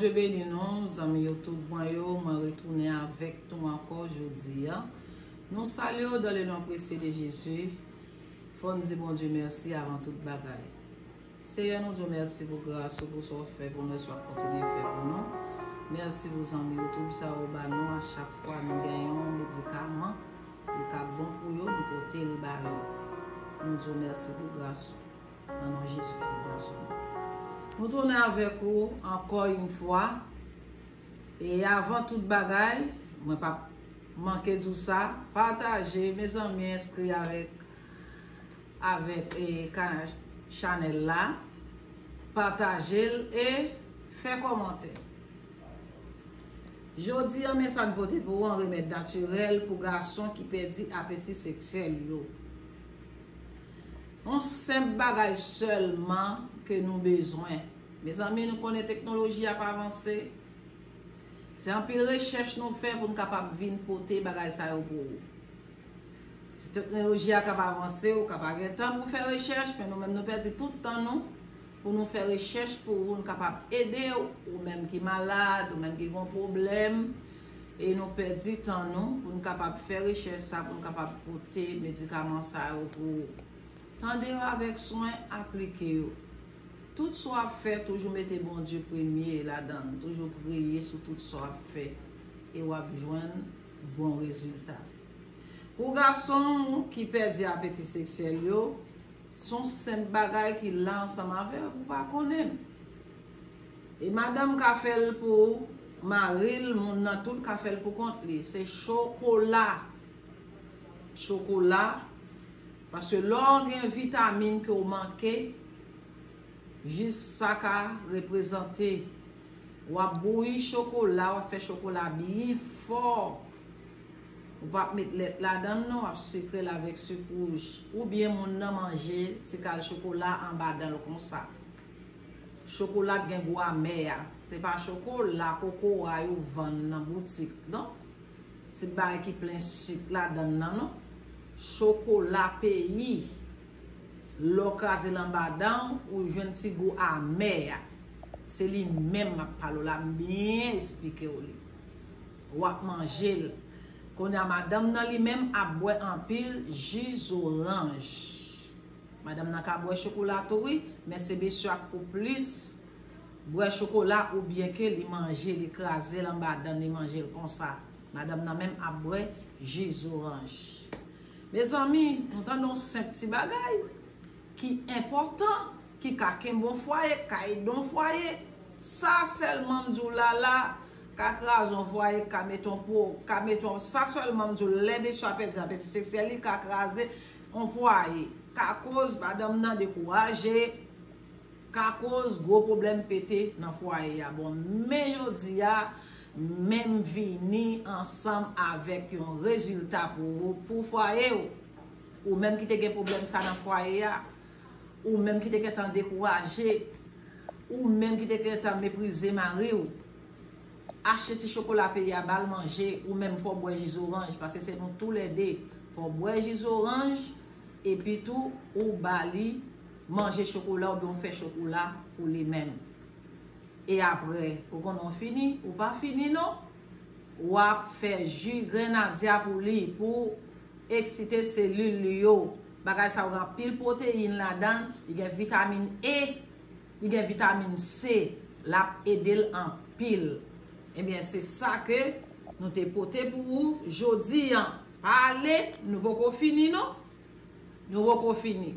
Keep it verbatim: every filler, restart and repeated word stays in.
Bondye beni nou, zanmi YouTube mwen yo, mwen retounen avèk nou ankò jodi a. Nou salye w dans le nom précieux de Jésus. Fò n di Bondye mèsi avan tout bagay. Seyè, nou di w mèsi pou gras ou, pou sa w fè pou nou, sa w ap kontinye fè pou nou. Mèsi pou zanmi YouTube sa yo ba nou. A chak fwa nou gen yon medikaman, li ka bon pou yo, nou pote l ba yo. Nou di w mèsi pou gras ou. Nan non Jezi Kris, gason. Nou tounen avèk ou ankò yon fwa. E avan tout bagay, mwen p ap manke di w sa, pataje, mezanmi, enskri avèk, avèk, e, ka-, chanèl la, pataje l e fè kòmantè. Jodi a, men sa n pote pou ou, yon remèd natirèl pou gason ki pèdi apeti seksyèl yo. Yon senp bagay sèlman ke nou bezwen. Mezanmi, nou konnen teknoloji ap avanse. Se anpil rechèch nou fè pou n kapab vin pote bagay sa yo pou ou. Si teknoloji a k ap avanse, ou ka pa gen tan pou fè rechèch, men nou menm nou pèdi tout tan nou pou nou fè rechèch pou ou, nou kapab ede w, ou menm ki malad, ou menm ki gon pwoblèm, e nou pèdi tan nou pou nou kapab fè rechèch sa, pou nou kapab pote medikaman sa yo pou ou. Tande yo avèk swen, aplike yo. Tout sa w ap fè, toujou mete Bondye premye ladan l, toujou priye sou tout sa w ap fè, e w ap jwenn bon rezilta. Pou gason ki pèdi apeti seksyèl yo, se yon senp bagay ki la ansanm avè w, ou pa konnen l. E madanm ka fè l pou mari l, moun nan tou ka fè l pou kont li. Se chokola. Chokola. Paske lè w gen vitamin ke w manke, jis sa ka reprezante. W ap bouyi chokola, w ap fè chokola byen fò. Ou p ap met lèt ladan l non, w ap sikre l avèk sik wouj. Oubyen moun nan manje ti kal chokola anba dan l konsa. Chokola k gen gou amè a. Se pa chokola kokowa yo vann nan boutik, non. Ti bagay ki plen sik ladan l nan, non. Chokola peyi. Lè w kraze l anba dan w, ou jwenn ti gou amè a. Se li menm m ap pale w la, m byen esplike w li. W ap manje l. Kounye a, madanm nan li menm ap bwè anpil ji zoranj. Madanm nan ka bwè chokola tou wi, men se mesye a k pou plis bwè chokola oubyen ke li manje, li kraze l anba dan l, li manje l konsa. Madanm nan menm ap bwè ji zoranj. Mezanmi, nou tande yon senp ti bagay ki enpòtan, ki ka kenbe yon fwaye, ka ede yon fwaye. Sa sèlman m di w la la, ka kraze yon fwaye, ka mete yon po, ka mete yon, sa sèlman m di w, lè mesye a pèdi apeti seksyèl li, ka kraze yon fwaye, ka koz madanm nan dekouraje, ka koz gwo pwoblèm pete nan fwaye a. Bon, men jodi a, men m vini ansanm avèk yon rezilta pou ou, pou fwaye w. Ou menm ki te gen pwoblèm sa nan fwaye a, ou menm ki te gentan dekouraje, ou menm ki te gentan meprize mari w, achte ti chokola peyi a, ba l manje, ou menm fò w bwè ji zoranj, paske se nou toulède. Fò w bwè ji zoranj, epi tou, ou ba li manje chokola oubyen w fè chokola pou li menm. E apre, ou konnen w fini, ou pa fini non. W ap fè ji grenadya pou li, pou eksite selil li yo. Bagay sa yo gen anpil pwoteyin ladan l, li gen vitamin E, li gen vitamin C, l ap ede l anpil. Ebyen, se sa ke nou te pote pou ou jodi a. Pa ale, nou poko fini non. Nou poko fini.